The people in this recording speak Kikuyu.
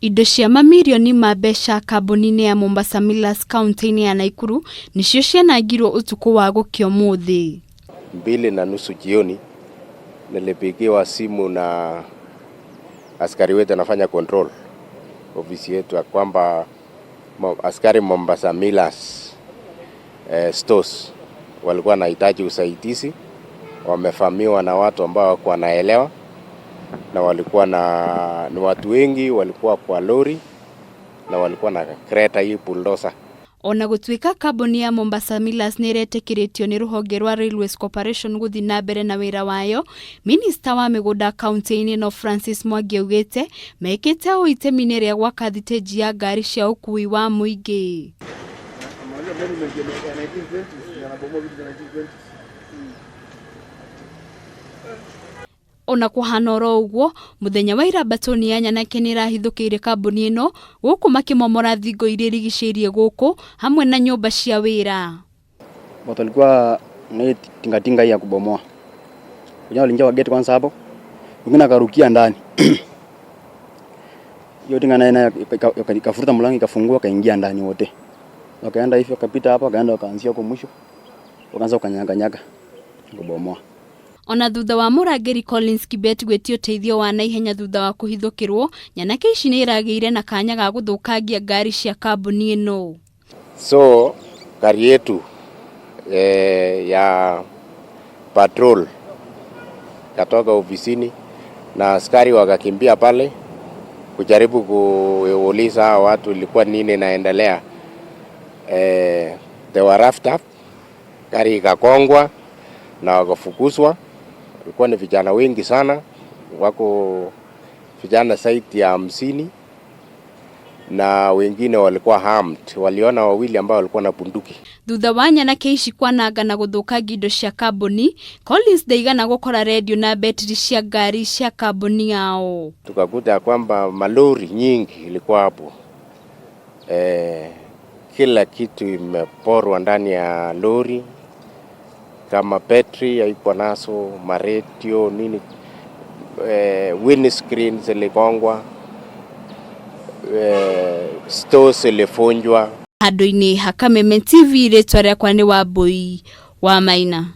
Indo cia mamirioni ma mbeca kambuni-inĩ ya Mombasa Millers kaunti-inĩ ya Naikuru nĩcio cianangirwo ũtukũ wa gũkĩa ũmũthĩ. 2:30 jioni nilipigiwa simu na askari wetu anafanya control ofisi yetu ya kwamba askari Mombasa Millers stores walikuwa wanahitaji usaidizi, wamevamiwa na watu ambao hawakuwa wanaelewa, na walikuwa na ni watu wengi, walikuwa kwa lori na walikuwa na kreta hii bulldozer. Ona gũtuĩka kambuni ya Mombasa Millers nĩ ĩretĩkĩrĩtio nĩ rũhonge rwa Railways Corporation gũthiĩ na mbere na wĩra wayo, minista wa mĩgũnda kaunti-inĩ ĩno Francis Mwangi augĩte mekĩte ũũ itemi-inĩ rĩa gwaka thitĩnji ya ngari cia ũkuui wa mũingĩ. Ona kũhana oro ũguo, mũthenya wa ira mbatoni ya nyanake nĩ ĩrahithũkĩire kambuni ĩno gũkũ makĩmomora thingo iria irigicĩirie gũkũ hamwe na nyũmba cia wĩra. Watu walikuwa na hii tingatinga hii ya kubomoa. Wengine waliingia kwa gate kwanza hapo. Wengine akarukia ndani. Hiyo tinga naye naye ikafuruta mlango ikafungua kaingia ndani wote. Wakaenda hivyo wakapita hapo wakaenda wakaanzia huko mwisho. Wakaanza kukanyaga kubomoa. Ona thutha wa mũrangĩri Collins Kibet gwĩtio ũteithio wa naihenya thutha wa kũhithũkĩrwo, nyanake ici nĩ iragĩire na kanya ga gũthũkangia ngari cia kambuni ĩno. So gari yetu ya patrol katoka ofisini na askari wakakimbia pale kujaribu kuuliza hawa watu ilikuwa nini inaendelea. They were roughed up, gari ikakongwa na wakafukuzwa. Walikuwa ni vijana wengi sana, wako vijana zaidi ya 50 na wengine walikuwa armed. Waliona wawili ambao walikuwa na bunduki. Thutha wa nyanake ici kwananga na gũthũkangia indo cia kambuni, Collins ndaigana gũkora redio na betri cia ngari cia kambuni yao. Tukakuta kwamba malori nyingi ilikuwa hapo. Kila kitu imeporwa ndani ya lori, kama betri haikuwa nazo, maredio nini, windscreen zilikongwa, stores zilivunjwa. Handũ-inĩ ha Kameme TV, rĩtwa rĩakwa nĩ Wambui wa Maina.